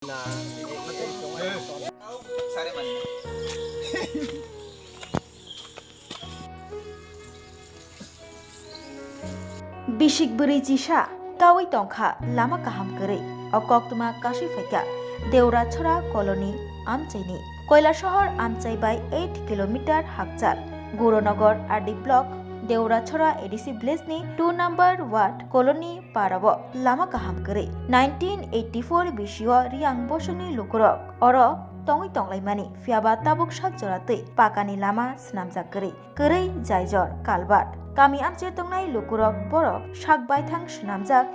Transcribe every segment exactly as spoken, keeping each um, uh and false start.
Bisik bwrwi chisa kaui tongkha lama kaham kwrwi. O koktwma kasui phaikha Deurachora colony amchaini. Koilasahar amchai bai eight kilometer hakchal Gurunagar R D block Deurachora A D C village ni two number ward colony parao lama kaham kwrwi. Nineteen eighty four bisio Riang bosongni lukurok oro tongwi tonglaimani, phiyaba tabuk sak jora twi pakani lama swnamjak kwrwi. Kwrwi jaijor culvert. Kami amchaio tongnai lukurok borok sak baithang swnamjak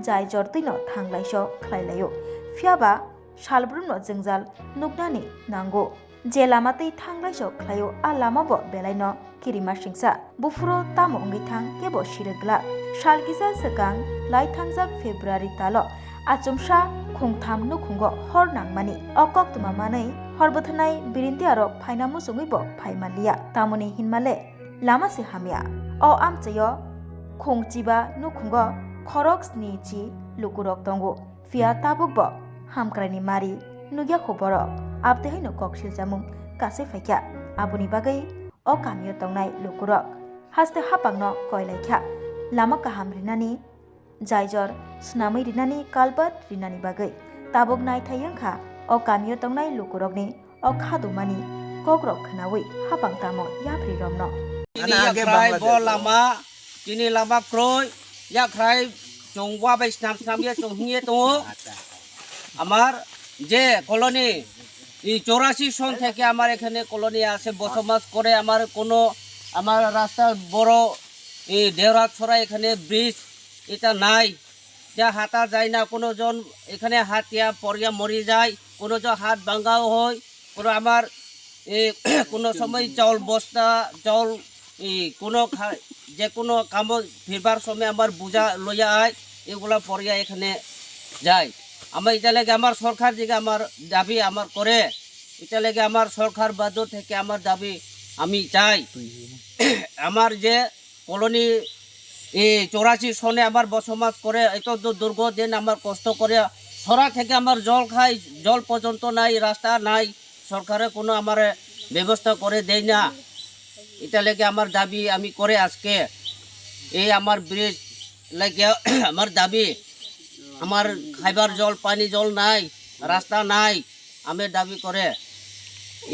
jaijor twino thanglaiso khlailaio. Phiyaba salbrumno jwngjal nuknani nango. Je lama twi thanglaiso khlaio, a lama bo belaino kirima singsa. Buphuru tamo wngwi thang kebo sirwk glak. Sal kisa swkang lai thangjak February talo achomsa khungtham nukhungo hor nangmani. O koktwma manwi hor bwtharnai birintiarok phaina muchungwi bo phai manliya. Tamoni hinmale lama se hamya. O amchaio khungchiba nukhungo khorok sni chi lukurok tongo. Phiya tabuk bo hamkraini mari nukya kho borok. Abtwi haino kok siljamung kasui phaikha. Aboni bagwi o kamio tongnai lukurok haste hapangno koilaikha. Lama kaham rinani, jaijor swnamwi rinani, culvert rinani bagwi. Tabuk naithai wngkha o kamio tongnai lukurokni o khadumani kokrok khwnaui hapang tamo yapri romno. Tini Ana age yakhrai Bangladesh. Bo lama, tini lama kroi, yakhrai chwng wa bai snam snam ye chwng hing ye tongo. Acha. Amar je colony, এই চৌরাশি সন থেকে আমার এখানে কলোনি আছে, বসবাস করে। আমার কোনো, আমার রাস্তা বড়, এই দেওরা ছড়া এখানে ব্রিজ এটা নাই, যা হাঁটা যায় না, কোনো জন এখানে হাতিয়া পড়িয়া মরি যায়, কোনো জন হাত ভাঙ্গাও হয়, কোনো আমার, এ, কোনো সময় চাউল বস্তা, চাউল, এ, কোনো খা-, যে কোনো কামো ফিরবার সময় আমার বোঝা লইয়া আয়, এগুলা পড়িয়া এখানে যায়। আমার এটা লাগে আমার সরকার দিকে আমার দাবি আমার করে, এটা লাগে আমার সরকার বাধ্য থেকে আমার দাবি আমি চাই। আমার যে কলোনি এই চৌরাশি সনে আমার বসবাস করে, এত দু-, দুর্গ দিন আমার কষ্ট করে, সরা থেকে আমার জল খাই, জল পর্যন্ত নাই, রাস্তা নাই, সরকারে কোনো আমার ব্যবস্থা করে দেয় না। এটা লেগে আমার দাবি আমি করে আজকে। এই আমার ব্রিজ লাগে আমার দাবি, আমার খাইবার জল, পানি জল নাই, রাস্তা নাই। আমি দাবি করে,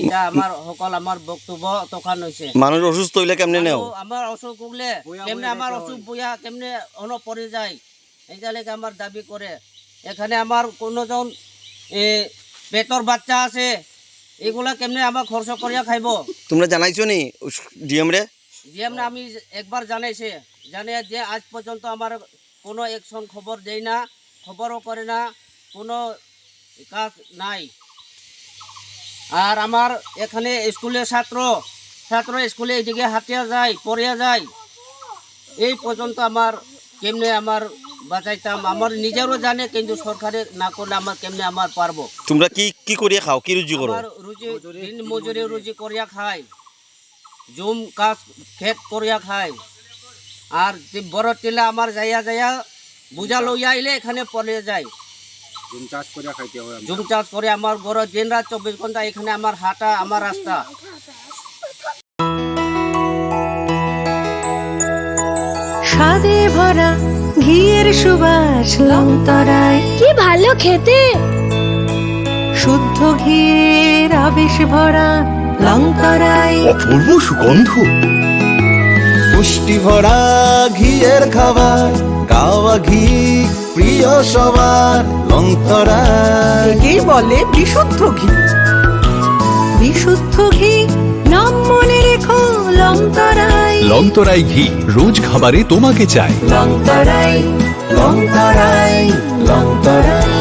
এটা আমার সকল আমার বক্তব্য তখন হইছে। মানুষ অসুস্থ হইলে কেমনে নেও? আমার অসুখ হইলে বইয়া কেমনে বইয়া আমার বইতে অসুখ হয়। বইয়া কেমনে হলো পড়ে যায়, এটা লেগে আমার দাবি করে। এখানে আমার কোনো জন, এ, পেটর বাচ্চা আছে, এগুলা কেমনে আমার খরচ করিয়া খাইবো? তোমরা জানাইছো নি ডিএম রে? ডিএম রে আমি একবার জানাইছে, জানিয়ে যে আজ পর্যন্ত আমার কোনো অ্যাকশন খবর দেয় না, খবরও করে না, কোনো কাজ নাই। আর আমার এখানে স্কুলে ছাত্র, ছাত্র স্কুলে এদিকে হাতিয়া যায়, পড়িয়া যায়। এই পর্যন্ত আমার কেমনে আমার বাঁচাইতাম, আমার নিজেরও জানে, কিন্তু সরকারে না করলে আমার কেমনে আমার পারবো? তোমরা কি, কি করিয়া খাও, কি রুজি করো? আমার রুজি, দিন মজুরি রুজি করিয়া খাই। জুম কাজ খেত করিয়া খাই। আর যে বড় টিলা আমার যাইয়া যাইয়া বুঝা লইয়া আইলে এখানে পড়ে যাই। জুম চাষ করিয়া খাইতে হয় আমরা। জুম চাষ করে আমার ঘরে দিন রাত চব্বিশ ঘন্টা এখানে আমার হাঁটা, আমার রাস্তা। স্বাদে ভরা ঘিয়ের সুবাস লংতরায়। কি ভালো খেতে। শুদ্ধ ঘিয়ের আবেশ ভরা লংতরায়। অপূর্ব সুগন্ধ। পুষ্টি ভরা ঘিয়ের খাবার, গাওয়া ঘি প্রিয় সবার, লংতরায়। একেই বলে বিশুদ্ধ ঘি। বিশুদ্ধ ঘি, নাম মনে রেখো, লংতরায়। লংতরায় ঘি, রোজ খাবারে তোমাকে চাই। লংতরায়, লংতরায়, লংতরায়।